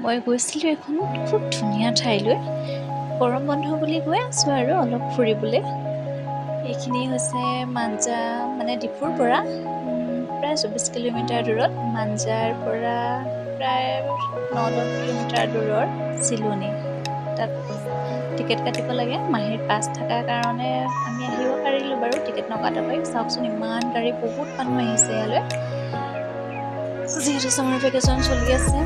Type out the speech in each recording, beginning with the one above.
মই গৈছিলোঁ এখন খুব ধুনীয়া ঠাইলৈ। গৰম বন্ধ বুলি গৈ আছোঁ আৰু অলপ ফুৰিবলৈ। এইখিনি হৈছে মাঞ্জা, মানে ডিফুৰ পৰা প্ৰায় 24 কিলোমিটাৰ দূৰত, মাঞ্জাৰ পৰা প্ৰায় 9-10 কিলোমিটাৰ দূৰৰ চিলনী। তাত টিকেট কাটিব লাগে। মাহীৰ পাছ থকাৰ কাৰণে আমি আহিব পাৰিলোঁ বাৰু টিকেট নকাটাকৈ। চাওকচোন, ইমান গাড়ী, বহুত মানুহ আহিছে ইয়ালৈ। যিহেতু ছামাৰ ভেকেশ্যন চলি আছে,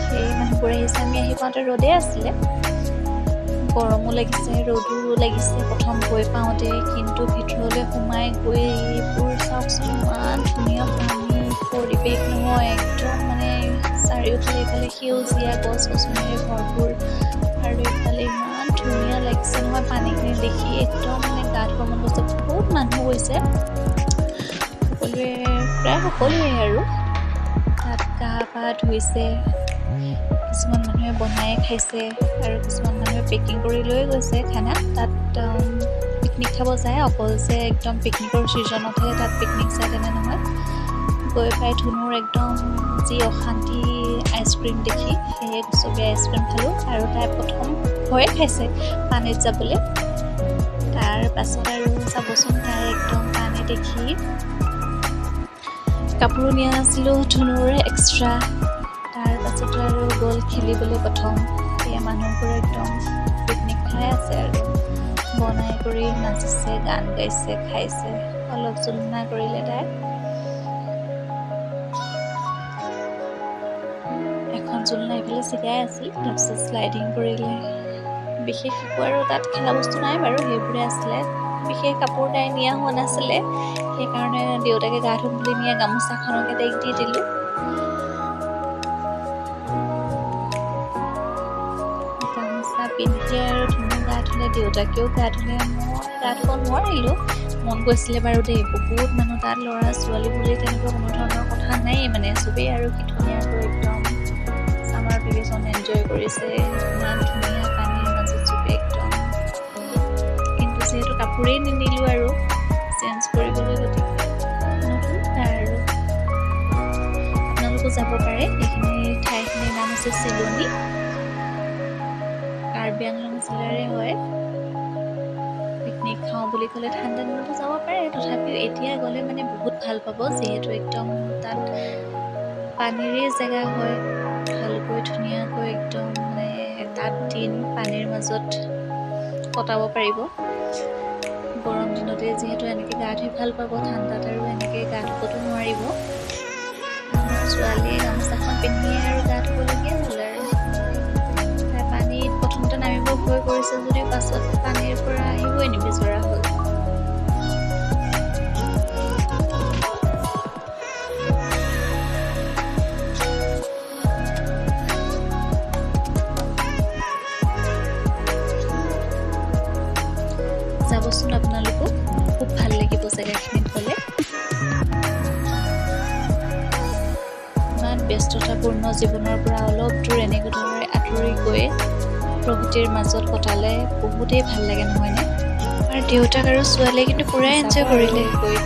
সেই মানুহবোৰ আহিছে। আমি আহি পাওঁতে ৰ'দেই আছিলে, গৰমো লাগিছে, ৰ'দো লাগিছে প্ৰথম গৈ পাওঁতে। কিন্তু ভিতৰলৈ সোমাই গৈ এইবোৰ চাওকচোন, ইমান ধুনীয়া পানী পৰিৱেশ নহয় একদম, মানে চাৰিওফালে ইফালে সেউজীয়া গছ গছনিৰে ভৰপূৰ আৰু ইফালে ইমান ধুনীয়া লাগিছে নহয় পানীখিনি দেখি, একদম মানে গা ধুব মন গৈছে। বহুত মানুহ গৈছে, সকলোৱে, প্ৰায় সকলোৱে আৰু তাত গা পা ধুইছে। কিছুমান মানুহে বনাই খাইছে আৰু কিছুমান মানুহে পেকিং কৰি লৈ গৈছে খানা। তাত পিকনিক খাব যায়। অকল যে একদম পিকনিকৰ ছিজনতহে তাত পিকনিক যায় তেনে নহয়। গৈ পাই ধুনুৰ একদম যি অশান্তি আইচক্ৰীম দেখি, সেয়ে চবেই আইচক্ৰীম খালোঁ আৰু তাই প্ৰথম ভয়ে খাইছে পানীত যাবলৈ। তাৰ পাছত আৰু চাবচোন, তাই একদম পানী দেখি, কাপোৰো নিয়া নাছিলোঁ ধুনুৰ এক্সট্ৰা। তাৰ পাছত আৰু গ'ল খেলিবলৈ প্ৰথম। সেয়া মানুহবোৰ একদম পিকনিক খাই আছে আৰু বনাই কৰি নাচিছে, গান গাইছে, খাইছে, অলপ জোলনা কৰিলে তাই। এখন জোলনা এইফালে চিগাই আছিল, তাৰপিছত শ্লাইডিং কৰিলে। বিশেষ একো আৰু তাত খেলা বস্তু নাই বাৰু, সেইবোৰে আছিলে। বিশেষ কাপোৰ তাই নিয়া হোৱা নাছিলে, সেইকাৰণে দেউতাকে গা ধুম বুলি নিয়া গামোচাখনকে তাইক দি দিলোঁ। গামোচা পিন্ধি আৰু ধুনু গা ধুলে, দেউতাকেও গা ধুলে। মই গা ধুব নোৱাৰিলোঁ, মন গৈছিলে বাৰু দেই। বহুত মানুহ তাত, ল'ৰা ছোৱালী বুলি তেনেকুৱা কোনো ধৰণৰ কথা নাই, মানে চবেই আৰু কি ধুনীয়াকৈ একদম ছামাৰ ভেকেশ্যন এনজয় কৰিছে। ইমান ধুনীয়া পানীৰ মাজত চবেই একদম। কিন্তু যিহেতু কাপোৰেই নিনিলোঁ আৰু চেঞ্জ কৰিবলৈ, গতিকে নতুন আৰু আপোনালোকো যাব পাৰে। এইখিনি ঠাইখিনিৰ নাম হৈছে চিলনী, কাৰ্বি আংলং জিলাৰে হয়। পিকনিক খাওঁ বুলি ক'লে ঠাণ্ডা দিনতো যাব পাৰে, তথাপিও এতিয়া গ'লে মানে বহুত ভাল পাব, যিহেতু একদম তাত পানীৰে জেগা হয়। ভালকৈ ধুনীয়াকৈ একদম মানে তাত দিন পানীৰ মাজত কটাব পাৰিব। গৰম দিনতে যিহেতু এনেকৈ গা ধুই ভাল পাব, ঠাণ্ডাত আৰু এনেকৈ গা ধুবতো নোৱাৰিব। আমাৰ ছোৱালীয়ে গামোচাখন পিন্ধিয়ে আৰু গা ধুবলগীয়া হ'ল। আৰু তাই পানীত প্ৰথমতে নামিব ভয় কৰিছে যদিও পাছত পানীৰ পৰা আহিবই নিবিচৰা হ'ল। যাবচোন আপোনালোকো, খুব ভাল লাগিব জেগাখিনিত গ'লে। ইমান ব্যস্ততাপূৰ্ণ জীৱনৰ পৰা অলপ দূৰ এনেদৰে আঁতৰি গৈ প্ৰকৃতিৰ মাজত কটালে বহুতেই ভাল লাগে, নহয়নে? আৰু দেউতাক আৰু ছোৱালীয়ে কিন্তু পূৰা যাব এনজয় আৰু কৰিলে। গৈ।